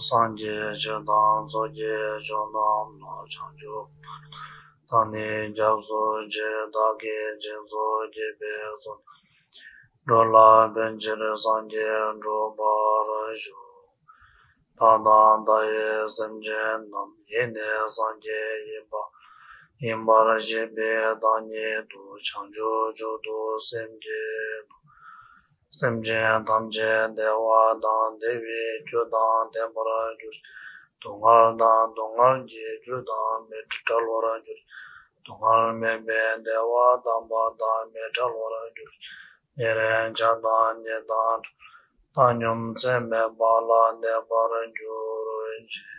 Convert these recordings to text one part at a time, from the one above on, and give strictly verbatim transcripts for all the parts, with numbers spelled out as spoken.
སངས་རྒྱས་ཆོས་དང་ཚོགས་ཀྱི་མཆོག་རྣམས་ལ། བྱང་ཆུབ་བར་དུ་བདག་ནི་སྐྱབས་སུ་མཆི། བདག་གིས་སྦྱིན་སོགས་བགྱིས་པའི་ཚོགས་རྣམས་འགྲོ་ལ་ཕན་ཕྱིར་སངས་རྒྱས་འགྲུབ་པར་ཤོག། བདག་དང་མཐའ་ཡས་སེམས་ཅན་རྣམས། ཡེ་ནས་སངས་རྒྱས་ཡིན་པ་ཡིན་པར་ཤེས་པའི་བདག་ཉིད་དུ། བྱང་ཆུབ་མཆོག་ཏུ་སེམས་བསྐྱེད་དོ། སེམས་ཅན་ཐམས་ཅད་བདེ་བ་དང་བདེ་བའི་རྒྱུ་དང་ལྡན་པར་གྱུར་ཅིག། སྡུག་བསྔལ་དང་སྡུག་བསྔལ་གྱི་རྒྱུ་དང་མི་བྲལ་བར་གྱུར་ཅིག། སྡུག་བསྔལ་མེད་པའི་བདེ་བ་དམ་པ་དང་མི་འབྲལ་བར་གྱུར་ཅིག། ཉེ་རིང་ཆགས་སྡང་གཉིས་དང་བྲལ་བའི་བཏང་སྙོམས་ཚད་མེད་པ་ལ་གནས་པར་གྱུར་ཅིག།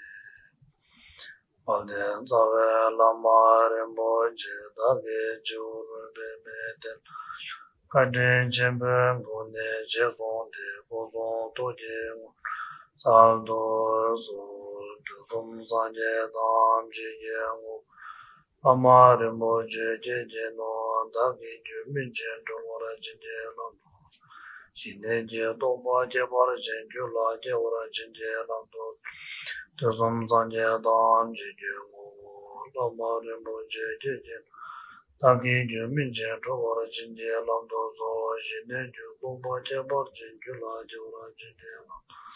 དཔལ་ལྡན་རྩ་བའི་བླ་མ་རིན་པོ་ཆེ། བདག་གི་སྤྱི་བོར་པདྨའི་གདན་ལ་བཞུགས། བཀའ་དྲིན་ཆེན་པོའི་སྒོ་ནས་རྗེས་བཟུང་སྟེ། སྐུ་གསུང་ཐུགས་ཀྱི་དངོས་གྲུབ་སྩལ་དུ་གསོལ། དུས་གསུམ་སངས་རྒྱས་ཐམས་ཅད་ཀྱི་ངོ་བོ་བླ་མ་རིན་པོ་ཆེ་ཁྱེད་ཀྱིས་ནོ། བདག་གི་རྒྱུད་སྨིན་ཅིང་གྲོལ་བར་བྱིན་གྱིས་བརླབ་ཏུ། ཞི་གནས་ཀྱི་རྟོགས་པ་ཁྱད་པར་ཅན་རྒྱུད་ལ་སྐྱེ་བར་བྱིན་གྱིས་བརླབ་ཏུ། དུས་གསུམ་སངས་རྒྱས་ཐམས་ཅད་ཀྱི་ངོ་བོ་བླ་མ་རིན་པོ་ཆེ་ཁྱེད་ཀྱིས། བདག་གི་རྒྱུད་སྨིན་ཅིང་གྲོལ་བར་བྱིན་གྱིས་བརླབ་ཏུ་གསོལ། ཞི་གནས་ཀྱི་རྟོགས་པ་ཁྱད་པར་ཅན་རྒྱུད་ལ་སྐྱེ་བར་བྱིན་གྱིས་བརླབ་ཏུ།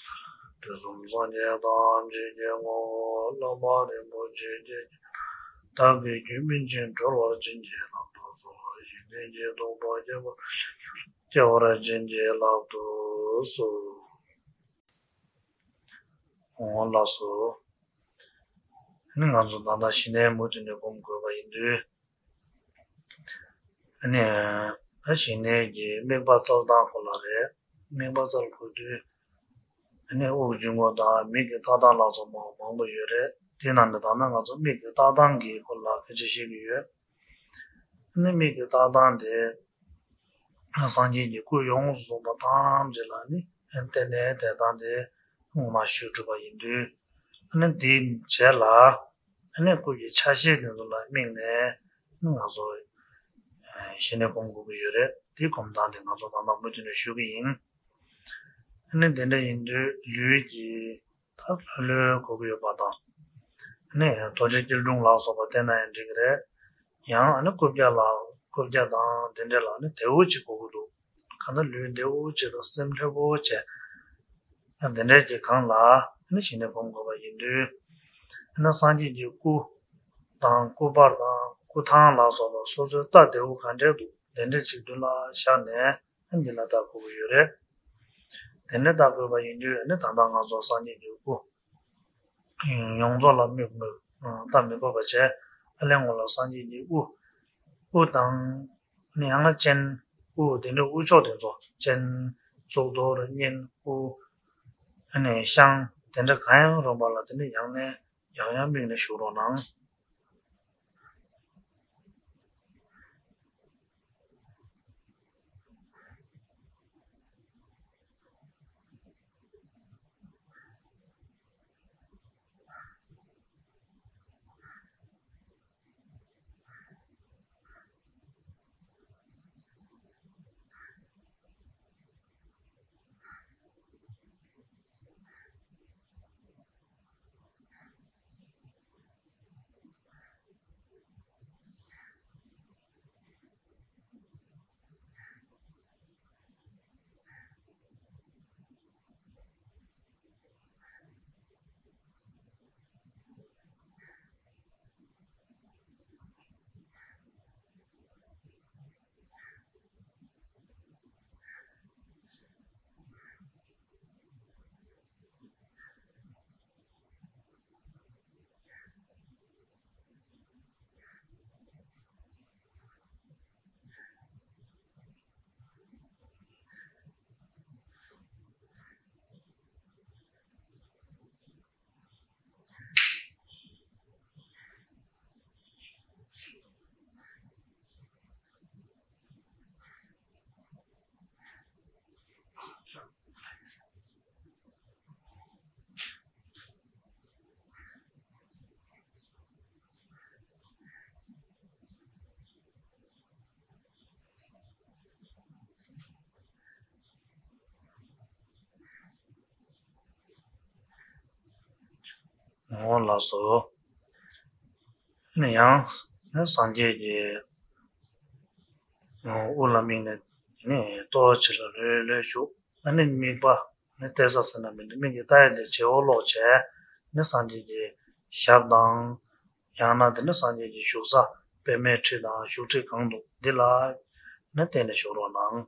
དུས་གསུམ་སངས་རྒྱས་ཐམས་ཅད་ཀྱི་ངོ་བོ་བླ་མ་རིན་པོ་ཆེ་ཁྱེད་ཀྱིས། བདག་གི་རྒྱུད་སྨིན་ཅིང་གྲོལ་བར་བྱིན་གྱིས་བརླབ་ཏུ་གསོལ། ཞི་གནས་ཀྱི་རྟོགས་པ་ཁྱད་པར་སྐྱེ་བར་བྱིན་གྱིས་བརླབ་ཏུ་གསོལ། འོང་ལགས་སོ། ཨ་ནི་ང་ཚོ་ད་ལྟ་ཞི་གནས་མུ་མཐུད་ནས་སྒོམ་དགོས་པ་ཡིན་དུས། ཨ་ནི་ད་ཞི་གནས་ཀྱི་དམིགས་པ་བཙལ་སྟངས་སྐོར་ལ་རེད། དམིགས་པ་བཙལ་དགོས་དུས། ཨ་ནི་དབུགས་འབྱིན་རྔུབ་དང་མིག་གི་ལྟ་སྟངས་ལ་སོགས་པ་མང་པོ་ཡོད་རེད། དེའི་ནང་ནས་ད་ནང་ང་ཚོ་མིག་གི་ལྟ་སྟངས་ཀྱི་སྐོར་ལ་སྐད་ཆ་བཤད་ཀྱི་ཡོད། ཨ་ནི་མིག་གི་ལྟ་སྟངས་དེ། སངས་རྒྱས་ཀྱི་སྐུ་ཡོངས་སུ་རྫོགས་པ་ཐམས་ཅད་ལ་ནི་བརྟེན་ནས་དེ་དང་དེ་ངོ་མ་ཞུ་གྲུབ་པ་ཡིན་དུས། ཨ་ནི་དེའི་རྗེས་ལ་ཨ་ནི་སྐུ་གི་ཆ་ཤས་དེ་ཚོ་ལ་དམིགས་ནས་ང་ཚོ་ཞི་གནས་སྒོམ་དགོས་ཀྱི་ཡོད་རེད། དེའི་སྒོམ་སྟངས་དེ་ང་ཚོ་ད་ལྟ་མུ་མཐུད་ནས་ཞུ་གི་ཡིན། ཨ་ནི་དེ་འདྲ་ཡིན་དུས་ལུས་ཀྱི་ད་ལྷོད་ལྷོད་དགོས་ཀྱི་ཡོད་པ་དང་། ཨ་ནི་རྡོ་རྗེ་སྐྱིལ་ཀྲུང་ལ་སོགས་པ་བསྟེན་ན་ཡང་འགྲིག་གི་རེད། ཡང་ཨ་ནི་རྐུབ་བཀྱག་ལ་རྐུབ་བཀྱག་དང་དེ་འདྲ་ལ་ནི་དལ་བུ་ཅིག་དགོས་ཀྱི་འདུག་གང་ལྟར་ལུས་བདེ་བོ་ཅིག་དང་སེམས་ལྷོད་པོ་བྱས། ཡང་དེ་འདྲའི་གི་སྒང་ལ་ཨ་ནི་ཞི་གནས་སྒོམ་དགོས་པ་ཡིན་དུས། ཨ་ནི་སངས་རྒྱས་ཀྱི་སྐུ་དང་སྐུ་པར་དང་སྐུ་ཐང་ལ་སོགས་པ་སོ་སོའི་རྟ་བདེ་བོ་ག་འདྲས་འདུག་དེ་འདྲས་ཅིག་མདུན་ལ་བཞག་ནས། འདི་ལ་བལྟ་དགོས་ཀྱི་ཡོད་རེད། དེ་ནས་བལྟ་དགོས་པ་ཡིན་དུས་ནི་ད་ལྟ་ང་ཚོ་སངས་རྒྱས་ཀྱི་སྐུ་ཡོངས་རྫོགས་ལ་དམིགས་མི་བལྟ་མི་དགོས་པ་བྱས། ཨ་ལས་ངོ་ལ་སངས་རྒྱས་ཀྱི་སྐུ། སྐུ་དང་ནི་ཡང་ན་སྤྱན། སྐུ་དེ་འདྲའི་དབུ་ཕྱོགས་དེ་ཚོ་སྤྱན། གཙུག་ཏོར། སྙན། དབུ། ཨ་ནི་ཤངས་དེ་འདྲ་གང་ཡང་རུང་བ་ལ་དེ་ནི་ཡང་ནས་ཡང་ཡང་དམིགས་ནས་བཞུགས་རོགས་གནང་། འོ་ལགས་སོ། ནི་ཡང་ནི་སངས་རྒྱས་ཀྱི་དབུ་ལ་དམིགས་ནས་ནི་ལྟོ་ཕྱི་ལ་ལྷོད་ལྷོད་བཞུགས། ཨ་ནི་དམིགས་པ་ནི་གཏད་ས་ཟེར་ན་མི་འདུག་མིག་གིས་ལྟ་ཡ་དེ་བྱེ་བ་ཀློག་བྱས་ནི་སངས་རྒྱས་ཀྱི་ཞབས་དང་། ཡང་ན་དེ་ནི་སངས་རྒྱས་ཀྱི་བཞུགས་ས་པདྨའི་ཁྲི་དང་བཞུགས་ཁྲི་གང་འདུག་འདི་ལ་ནི་བལྟས་ནས་བཞུགས་རོགས་གནང་།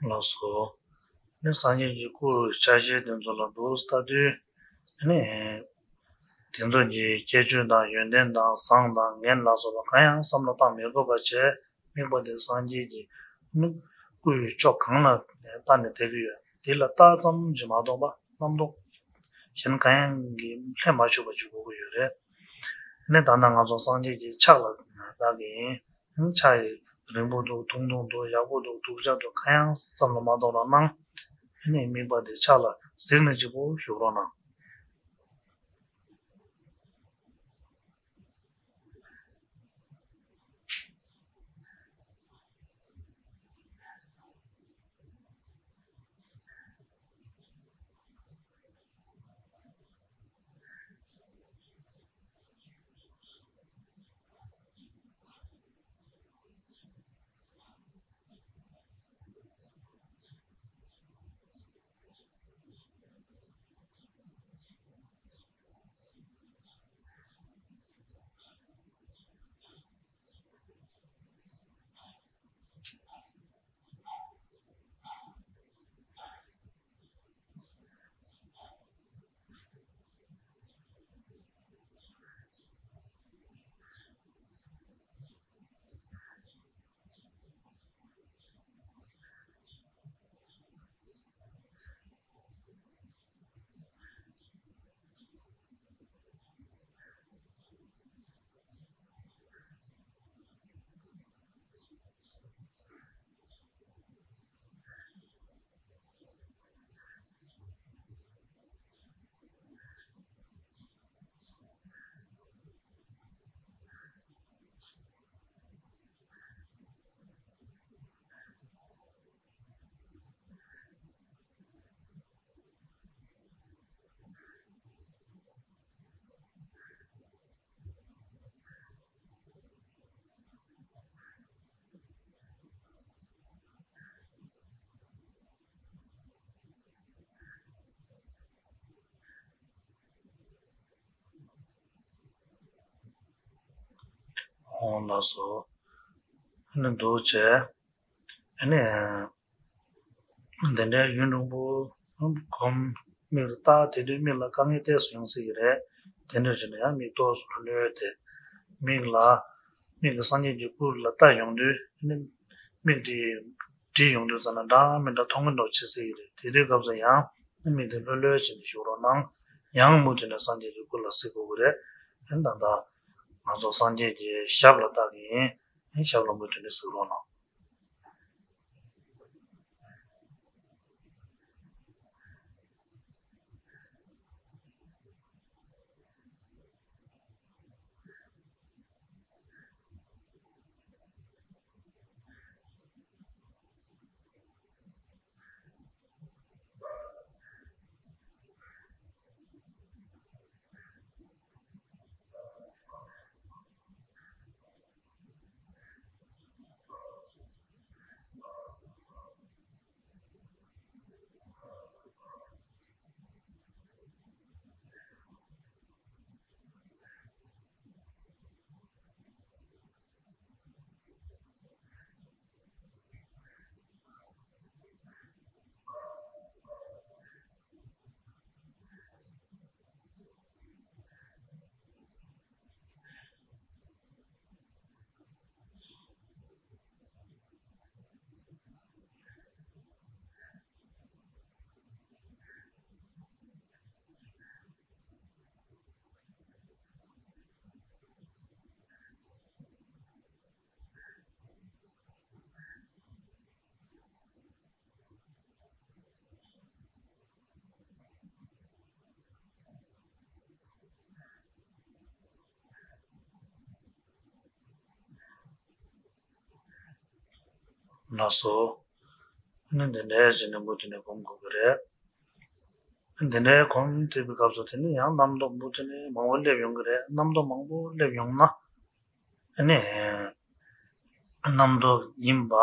ལགས་སོ། ནི་སངས་རྒྱས་ཀྱི་སྐུ་ཆ་ཤས་དེ་ཚོ་ལ་འདུག་ལྟ་དུས། ནི། དེ་ཚོ་གི་ཁྱད་ཆོས་དང་ཡོན་ཏན་དང་བཟང་དང་ངན་ལ་སོགས་པ་གང་ཡང་བསམ་བློ་བཏང་མི་དགོས་པ་བྱས། དམིགས་པ་དེ་སངས་རྒྱས་ཀྱི་ནི་སྐུའི་ཕྱོགས་གང་ལ་ལྟ་ནས་བསྡད་ཀྱི་ཡོད། དེ་ལ་ལྟ་ཙམ་ཞིག་མ་གཏོགས་པ་རྣམ་རྟོག་གཞན་གང་ཡང་གི་ལྷད་མ་ཞུགས་པ་ཅིག་དགོས་ཀྱི་ཡོད་རེད། ནི་ད་ལྟ་ང་ཚོ་སངས་རྒྱས་ཀྱི་ཕྱག་ལ་ལྟ་གི་ཡིན། ཕྱག་ཡིན་རིང་པོ་འདུག་ཐུང་ཐུང་འདུག་ཡག་པོ་འདུག་སྡུག་ཅག་འདུག་གང་ཡང་བསམ་བློ་མ་གཏོང་རོགས་གནང་། ནི་དམིགས་པ་དེ་ཕྱག་ལ་གཟིགས་ནས་གཅིག་པོ་བཞུགས་རོགས་གནང་། འོང་ལགས་སོ། ཨ་ནི་འདུག་བྱས། ཨ་ནི། འདི་འདྲའི་ཡུན་རིང་པོ་སྒོམ། མིག་ལ་བལྟ་དེ་དུས་མིག་ལ་དཀའ་ངལ་ཏོག་ཙམ་ཡོང་སྲིད་ཀྱི་རེད། དེ་འདྲ་བྱས་ན་ཡང་མིག་ཏོག་ཙམ་གློད་དེ། མིག་ལ། མིག་གིས་སངས་རྒྱས་ཀྱི་སྐུ་ལ་བལྟ་ཡོང་དུས་ནི། མིག་དེ་བསྒྲིལ་ཡོང་དུས་ཙམ་ན་འདྲ་མི་འདྲ་མཐོང་གི་འདུག་བྱེད་སྲིད་ཀྱི་རེད། དེ་དུས་སྐབས་སུ་ཡང་ནི་མིག་དེ་ལྷོད་ལྷོད་བྱས་ནས་བཞུགས་རོགས་གནང་། ཡང་མུ་མཐུད་ནས་སངས་རྒྱས་ཀྱི་སྐུ་ལ་གཟིགས་དགོས་ཀྱི་རེད། ཨ་ནི་ད་ལྟ་ང་ཚོ་སངས་རྒྱས་ཀྱི་ཞབས་ལ་བལྟ་གི་ཡིན། ཨ་ནི་ཞབས་ལ་མུ་མཐུད་ནས་གཟིགས་རོགས་གནང་། ལགས་སོ། ཨ་ནི་འདི་འདྲའི་བྱས་ནས་མུ་མཐུད་ནས་སྒོམ་དགོས་ཀྱི་རེད། འདི་འདྲའི་སྒོམ་བསྡད་པའི་སྐབས་སུ་དེ་ནི་ཡང་རྣམ་རྟོག་མུ་མཐུད་ནས་མང་པོ་སླེབས་ཡོང་གི་རེད། རྣམ་རྟོག་མང་པོ་སླེབས་ཡོང་ན། ཨ་ནི་རྣམ་རྟོག་ཡིན་པ་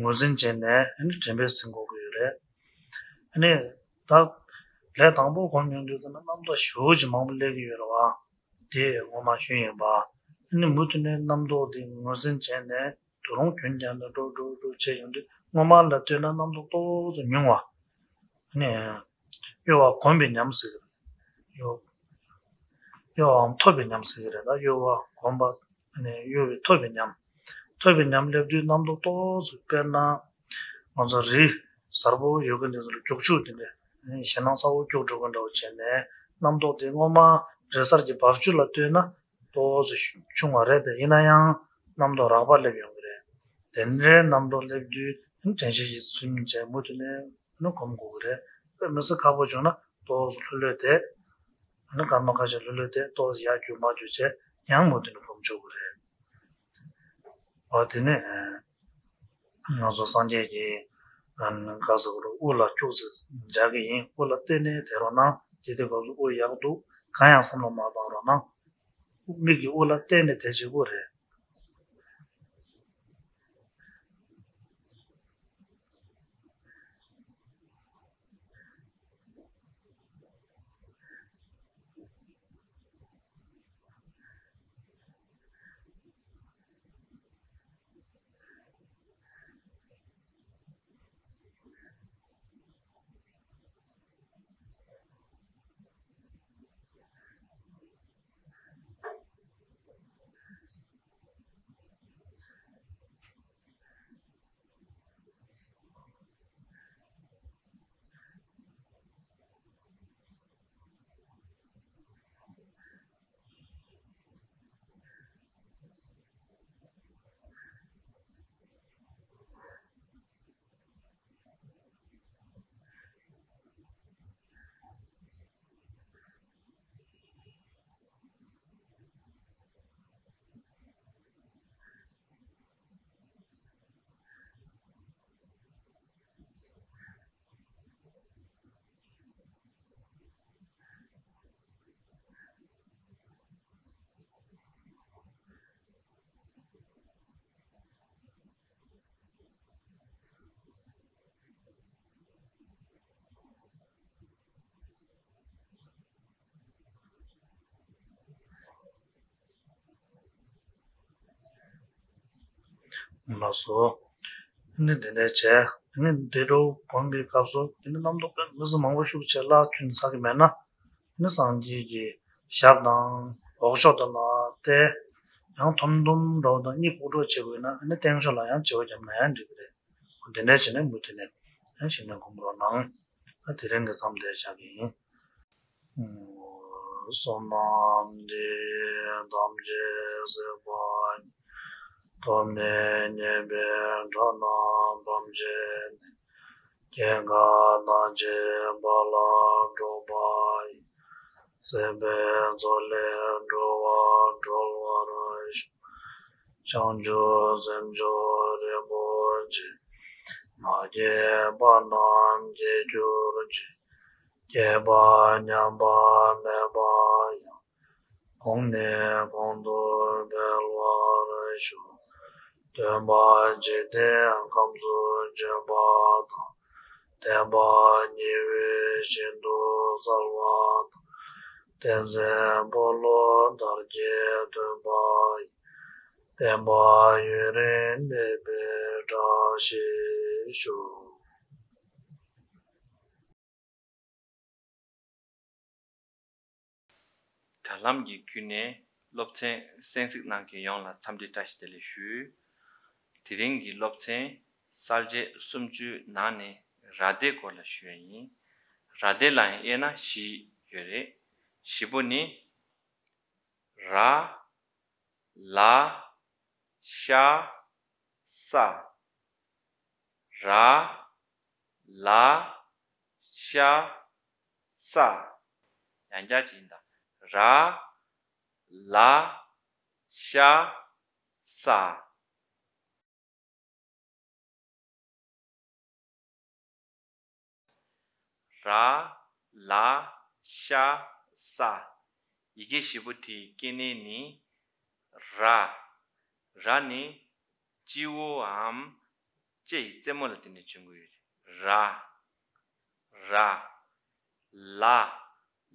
ངོས་འཛིན་བྱས་ནས་ཨ་ནི་དྲན་པས་ཟིན་དགོས་ཀྱི་ཡོད་རེད། ཨ་ནི་ད་ལས་དང་པོ་སྒོམ་ཡོང་དུས་ཙམ་ན་རྣམ་རྟོག་ཞེ་པོ་ཅིག་མང་པོ་སླེབས་ཀྱི་ཡོད་རེད་བ། དེ་ངོ་མ་ཞུས་ཡིན་པ། ཨ་ནི་མུ་མཐུད་ནས་རྣམ་རྟོག་དེ་ངོས་འཛིན་བྱས་ནས་དོ་རུང་རྒྱུན་བསྐྱངས་ནས་འགྲོ་འགྲོ་འགྲོ་བྱས་ཡོང་དུས་སྔོན་མ་ལ་ལྟོས་ན་རྣམ་རྟོག་ཏོག་ཙམ་ཉུང་བ། ཨ་ནི་གཡོ་བ་གོམས་པའི་ཉམས་ཟེར་གྱི་རེད། གཡོ་གཡོ་བའམ་ཐོབ་པའི་ཉམས་ཟེར་གྱི་རེད། ད་གཡོ་བ་གོམས་པ། ཨ་ནི་གཡོ་བའི་ཐོབ་པའི་ཉམས། ཐོབ་པའི་ཉམས་སླེབས་དུས་རྣམ་རྟོག་ཏོག་ཙམ། དཔེར་ན་ང་ཚོ་རི་གཟར་པོ་ཡོད་མཁན་དེ་ཚོ་ལ་རྒྱུག་ཆུ་དེ་འདྲ། ཨ་ནི་ཞེད་སྣང་ཚ་པོ་རྒྱུག་འགྲོ་མཁན་འདྲ་བོ་བྱས་ནས་རྣམ་རྟོག་དེ་སྔོན་མ་རི་གཟར་གྱི་འབབ་ཆུ་ལ་ལྟོས་ན་ཏོག་ཙམ་ཆུང་བ་རེད་དེ། ཡིན་ན་ཡང་རྣམ་རྟོག་རགས་པ་སླེབས་ཡོང་གི་རེད། དེ་འདྲའི་རྣམ་རྟོག་སླེབས་དུས་དྲན་ཤེས་ཀྱིས་ཚུལ་མིན་བྱས་མུ་མཐུད་ནས་ནི་སྒོམ་དགོས་ཀྱི་རེད། དཔེ་མི་སྲིད་ཁག་པོ་བྱུང་ན་ཏོག་ཙམ་ལྷོད་ལྷོད་བསྡད། ཨ་ནི་སྐར་མ་ཁ་ཤས་ལྷོད་ལྷོད་བསྡད། ཏོག་ཙམ་ཡར་རྒྱུག་མར་རྒྱུག་བྱས་ཡང་མུ་མཐུད་ནས་སྒོམ་ཆོག་གི་རེད། འོ་དེ་ནས་ང་ཚོ་སངས་རྒྱས་ཀྱིས་ག་ཟེར་དགོས་རེད། དབུ་ལ་ཁྱུག་ཙམ་སྦྱར་གྱི་ཡིན། དབུ་ལ་གཏད་ནས་བསྡད་རོགས་གནང་། དེ་དུས་སྐབས་སུ་དབུ་ཡག་འདུག་གང་ཡང་བསམ་བློ་མ་བཏང་རོགས་གནང་། མིག་གིས་དབུ་ལ་གཏད་ནས་བསྡད་བྱེད་དགོས་རེད། ལགས་སོ། ནི་འདི་འདྲ་བྱས། ནི་འདི་འདྲ་སྒོམ་པའི་སྐབས་སུ་དེ་ནི་རྣམ་རྟོག་དཔེ་མི་སྲིད་མང་པོ་ཤུགས་ཆེ་ལ་ཁྱོན་ཚ་གི་མེད་ན། ནི་སངས་རྒྱས་ཀྱི་ཞབས་དང་འོག་ཕྱོགས་དེ་ལ་བལྟས། ཡང་ཐོམ་ཐོམ་འགྲོ་དང་གཉིད་ཁུག་འགྲོ་བྱེད་དགོས་ན་ནི་སྟེང་ཕྱོགས་ལ་ཡང་བྱེ་བ་བརྒྱབ་ན་ཡང་འགྲིག་གི་རེད། འདི་འདྲ་བྱས་ནས་མུ་མཐུད་ནས་ཡང་ཞིག་ནས་སྒོམ་རོགས་གནང་། ད་དེ་རིང་གི་མཚམས་འདིར་བཞག་གི་ཡིན། བསོད་ནམས་འདི་ཡིས་ཐམས་ཅད་གཟིགས་པ་ཉིད། ཐོབ་ནས་ཉེས་པའི་དགྲ་རྣམས་ཕམ་བྱས་ནས། སྐྱེ་རྒ་ན་འཆིའི་རྦ་རླབས་འཁྲུགས་པ་ཡི། སྲིད་པའི་མཚོ་ལས་འགྲོ་བ་སྒྲོལ་བར་ཤོག། བྱང་ཆུབ་སེམས་མཆོག་རིན་པོ་ཆེ། མ་སྐྱེས་པ་རྣམས་སྐྱེ་གྱུར་ཅིག། སྐྱེས་པ་ཉམས་པ་མེད་པ་ཡང་། གོང་ནས་གོང་དུ་འཕེལ་བར་ཤོག། སྟོན་པ་འཇིག་རྟེན་ཁམས་སུ་བྱོན་པ་དང་། བསྟན་པ་ཉི་འོད་བཞིན་དུ་གསལ་བ་དང་། བསྟན་འཛིན་འཁོར་ལོ་དར་རྒྱས་སྟོན་པ་ཡི། བསྟན་པ་ཡུན་རིང་གནས་པའི་བཀྲ་ཤིས་ཤོག། དྲ་ལམ་གྱི་བརྒྱུད་ནས་སློབ་ཚན་གསན་གཟིགས་གནང་མཁན་ཡོངས་ལ་འཚམས་འདྲི་བཀྲ་ཤིས་བདེ་ལེགས་ཞུ། དེ་རིང་གི་སློབ་ཚན་གསལ་བྱེད་སུམ་ཅུའི་ནང་ནས་ར་སྡེའི་སྐོར་ལ་ཞུ་ཡ་ཡིན། ར་སྡེ་ལ་ཡང་དབྱེ་ན་བཞི་ཡོད་རེད། བཞི་པོ་ནི། ར། ལ། ཤ། ས། ར། ལ། ཤ། ས། ཡང་བསྐྱར་ཅིག་ཡིན་ད། ར། ལ། ཤ། ས། ར། ལ། ཤ། ས། ཡི་གེ་བཞི་པོ་དེའི་སྐྱེ་གནས་ནི། ར། ར་ནི་སྤྱི་བོའམ་ལྕེ་ཡི་རྩེ་མོ་ལ་བརྟེན་ནས་འབྱུང་གི་ཡོད་རེད། ར། ར། ལ།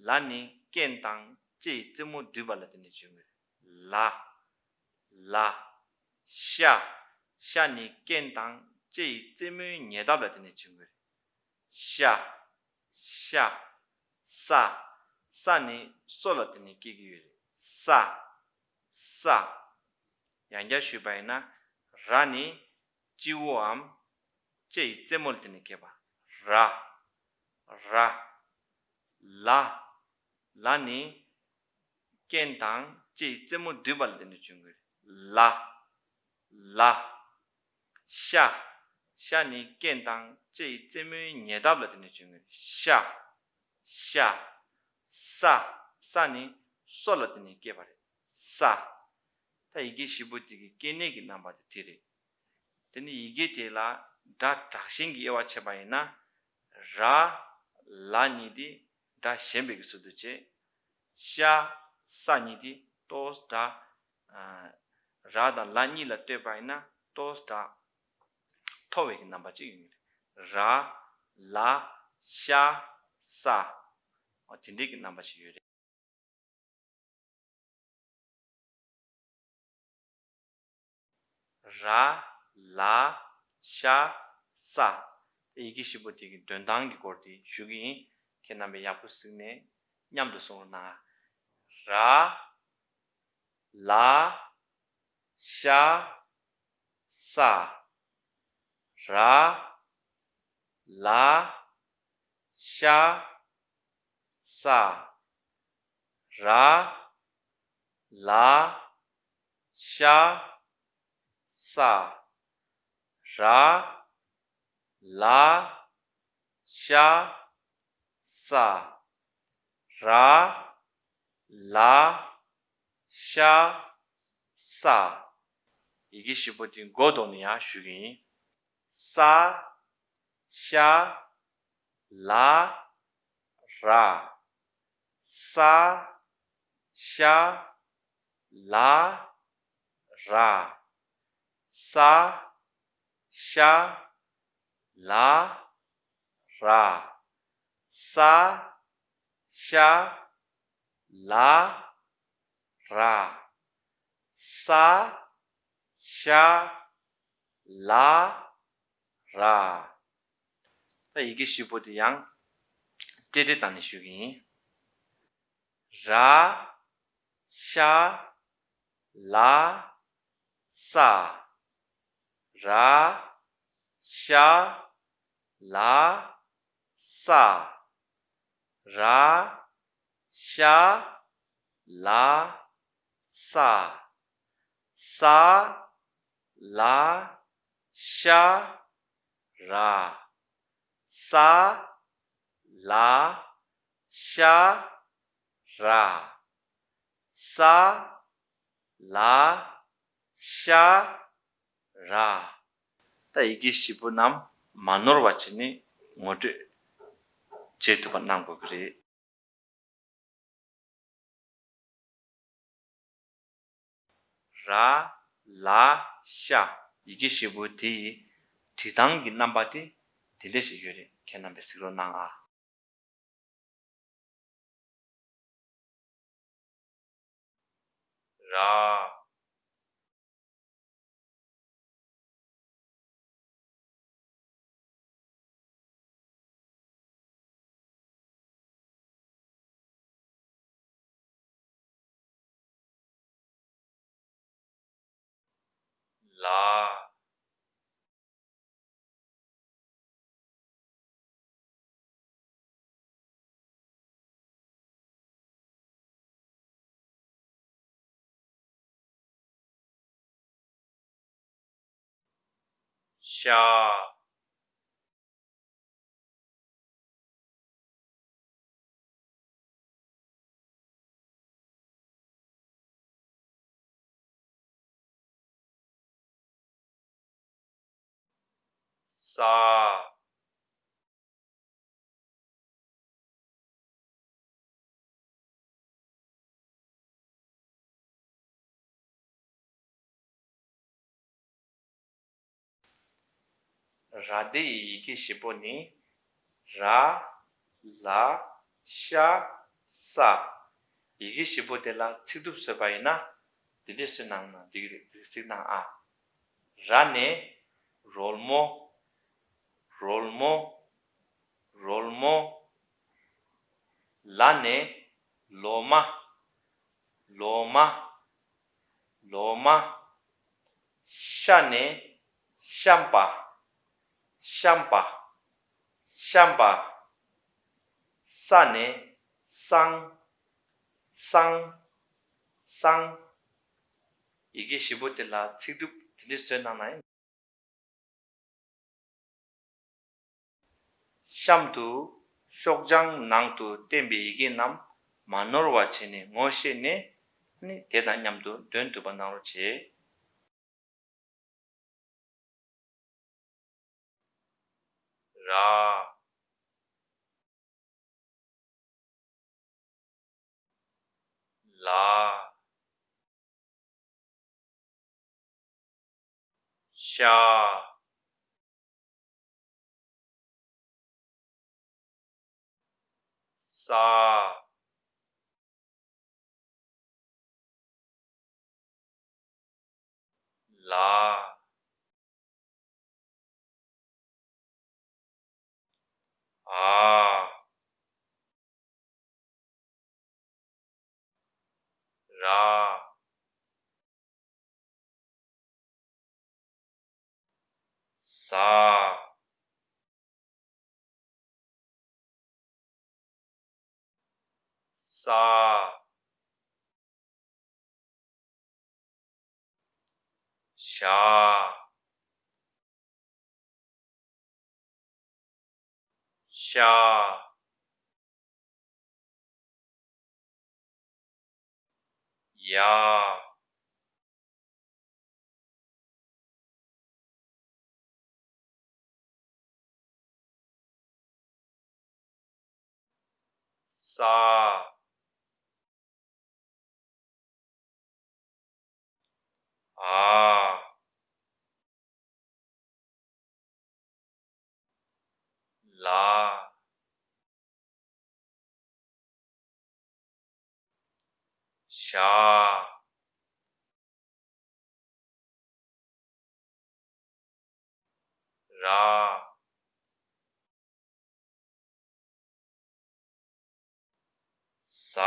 ལ་ནི་རྐན་དང་ལྕེ་ཡི་རྩེ་མོ་འདུས་པ་ལ་བརྟེན་ནས་འབྱུང་གི་རེད། ལ། ལ། ཤ། ཤ་ནི་རྐན་དང་ལྕེ་ཡི་རྩེ་མོའི་ཉེ་འདབས་ལ་བརྟེན་ནས་འབྱུང་གི་རེད། ཤ། ཤ། ས། ས་ནི་སོ་ལ་བརྟེན་ནས་སྐྱེ་གི་ཡོད་རེད། ས། ས། ཡང་བསྐྱར་ཞུས་པ་ཡིན་ན། ར་ནི་སྤྱི་བོའམ་ལྕེ་ཡི་རྩེ་མོ་ལ་བརྟེན་ནས་སྐྱེས་པ། ར། ར། ལ། ལ་ནི་རྐན་དང་ལྕེ་ཡི་རྩེ་མོ་འདུས་པ་ལ་བརྟེན་ནས་བྱུང་གི་རེད། ལ། ལ། ཤ། ཤ་ནི་རྐན་དང་ལྕེ་ཡི་རྩེ་མོའི་ཉེ་འདབས་ལ་བརྟེན་ནས་བྱུང་གི་རེད། ཤ། ཤ། ས། ས་ནི་སོ་ལ་བརྟེན་ནས་སྐྱེས་པ་རེད། ས། ད་ཡི་གེ་བཞི་པོ་དེ་གི་སྐྱེ་གནས་ཀྱི་རྣམ་པ་དེ་དེ་རེད། དེ་ནི་ཡི་གེ་དེ་ལ་སྒྲ་དྲག་ཞན་གྱི་དབྱེ་བ་ཕྱེ་བ་ཡིན་ན། ར། ལ་གཉིས་དེ་སྒྲ་ཞན་པའི་གི་ཚུལ་དུ་བྱས། ཤ། ས་གཉིས་དེ་ཏོག་ཙམ་སྒྲ། ཨ། ར་དང་ལ་གཉིས་ལ་ལྟོས་པ་ཡིན་ན་ཏོག་ཙམ་སྒྲ་མཐོ་བའི་གི་རྣམ་པ་ཅིག་ཡོད་ངེས་རེད། ར། ལ། ཤ། ས། འོ་དེ་འདྲའི་གི་རྣམ་པ་ཞིག་ཡོད་རེད། ར། ལ། ཤ། ས། ཡི་གེ་བཞི་པོ་དེ་གི་འདོན་སྟངས་ཀྱི་སྐོར་དེ་ཞུ་གི་ཡིན། ཁྱེད་རྣམ་པས་ཡག་པོ་གཟིགས་ནས་མཉམ་དུ་གསུང་རོགས་གནང་། ར། ལ། ཤ། ས། ར། ལ། ཤ། ས། ར། ལ། ཤ། ས། ར། ལ། ཤ། ས། ར། ལ། ཤ། ས། ཡི་གེ་བཞི་པོ་དེ་མགོ་བསྡོམས་ནས་ཡང་ཞུ་གི་ཡིན། ས། ཤ། ལ། ར། ས། ཤ། ལ། ར། ས། ཤ། ལ། ར། ས། ཤ། ལ། ར། ས། ཤ། ལ། ར། ད་ཡི་གེ་བཞི་པོ་དེ་ཡང་ཏྲེ་ཏྲེ་བཏང་ནས་ཞུ་གི་ཡིན། ར། ཤ། ལ། ས། ར། ཤ། ལ། ས། ར། ཤ། ལ། ས། ས། ལ། ཤ། ར། ས། ལ། ཤ། ར། ས། ལ། ཤ། ར། ད་ཡི་གེ་བཞི་པོ་རྣམས་མ་ནོར་བ་བྱས་ནས་ངོ་སྤྲོད་བྱེད་ཐུབ་པ་གནང་དགོས་ཀྱི་རེད། ར། ལ། ཤ། ཡི་གེ་བཞི་པོ་དེ་ཡི་བྲིས་སྟངས་ཀྱི་རྣམ་པ་དེ་དེ་འདྲ་ཞིག་ཡོད་རེད། ཁྱེད་རྣམ་པས་གཟིགས་རོགས་གནང་ཨ། ར། ལ། ཤ། ས། ར་སྡེ་ཡི་ཡི་གེ་བཞི་པོ་ནི། ར། ལ། ཤ། ས། ཡི་གེ་བཞི་པོ་དེ་ལ་ཚིག་གྲུབ་བཟོས་པ་ཡིན་ན། འདི་འདྲས་བཟོས་གནང་ན་འགྲིག་གི་རེད། འདི་གཟིགས་གནང་ཨ། ར་ནས་རོལ་མོ། རོལ་མོ། རོལ་མོ། ལ་ནས་ལོ་མ། ལོ་མ། ལོ་མ། ཤ་ནས་ཤམ་པ། ཤམ་པ། ཤམ་པ། ས་ནས་སང་། སང་། སང་། ཡི་གེ་བཞི་པོ་དེ་ལ་ཚིག་གྲུབ་དེ་འདྲས་བཟོས་གནང་ན་ཡང་། གཤམ་དུ་ཤོག་བྱང་ནང་དུ་བསྟན་པའི་ཡི་གེ་རྣམས་མ་ནོར་བ་བྱས་ནས་ངོ་ཤེས་ནས། ནི་དེ་དང་མཉམ་དུ་འདོན་ཐུབ་པ་གནང་རོགས་བྱེད། ར། ལ། ཤ། ས། ལ། འ། ར། ཟ། ས། ཞ། ཤ། ཡ། ས། འ། ལ། ཞ། ར། ཟ།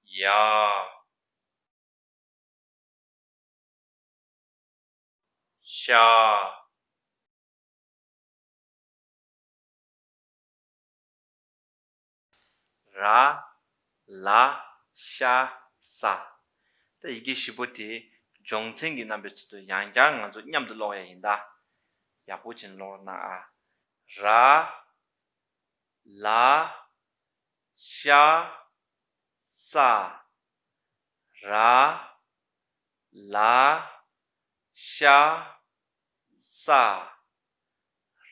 ཡ། ཤ། ར། ལ། ཤ། ས། ད་ཡི་གེ་བཞི་པོ་དེ་སྦྱོང་ཚན་གྱི་རྣམ་པའི་ཚུལ་དུ་ཡང་བསྐྱར་ང་ཚོ་མཉམ་དུ་ཀློག་ཡ་ཡིན་ད། ཡག་པོ་བྱས་ནས་ཀློག་རོགས་གནང་ཨ། ར། ལ། ཤ། ས། ར། ལ། ཤ། ས།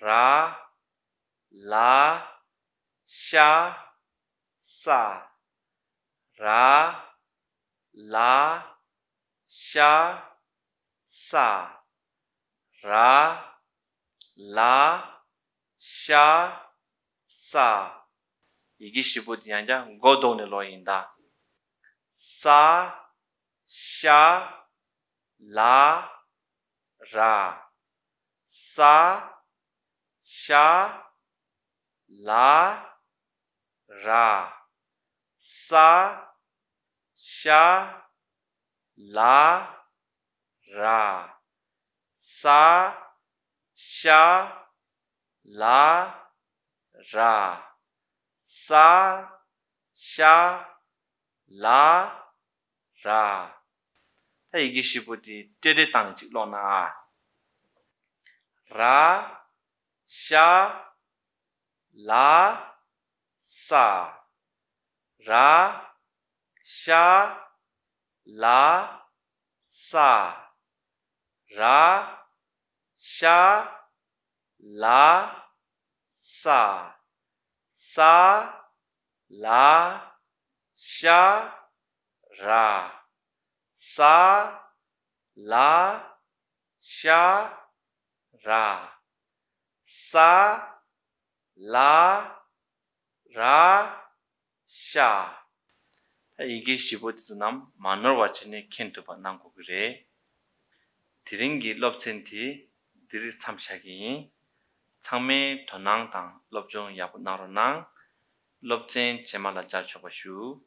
ར། ལ། ཤ། ས། ར། ལ། ཤ། ས། ར། ལ། ཤ། ས། ཡི་གེ་བཞི་པོ་དེ་ཡང་བསྐྱར་མགོ་བཟུང་ནས་ཀློག་ཡིན་ད། ས། ཤ། ལ། ར། ས། ཤ། ལ། ར། ས། ཤ། ལ། ར། ས། ཤ། ལ། ར། ས། ཤ། ལ། ར། ད་ཡི་གེ་བཞི་པོ་དེ་ཏྲེ་ཏྲེ་བཏང་ཅིག་ཀློག་ན་ཨ། ར། ཤ། ལ། ས། ར། ཤ། ལ། ས། ར། ཤ། ལ། ས། ས། ལ། ཤ། ར། ས། ལ། ཤ། ར། ས། ལ། ར། ཤ། ད་ཡི་གེ་བཞི་པོ་དེ་ཚོ་རྣམས་མ་ནོར་བ་བྱས་ནས་མཁྱེན་ཐུབ་པ་གནང་དགོས་ཀྱི་རེད། དེ་རིང་གི་སློབ་ཚན་དེ་འདིར་མཚམས་བཞག་གི་ཡིན། ཚང་མས་དོ་སྣང་དང་སློབ་སྦྱོང་ཡག་པོ་གནང་རོགས་གནང་། སློབ་ཚན་རྗེས་མ་ལ་མཇལ་ཆོག་པ་ཞུ།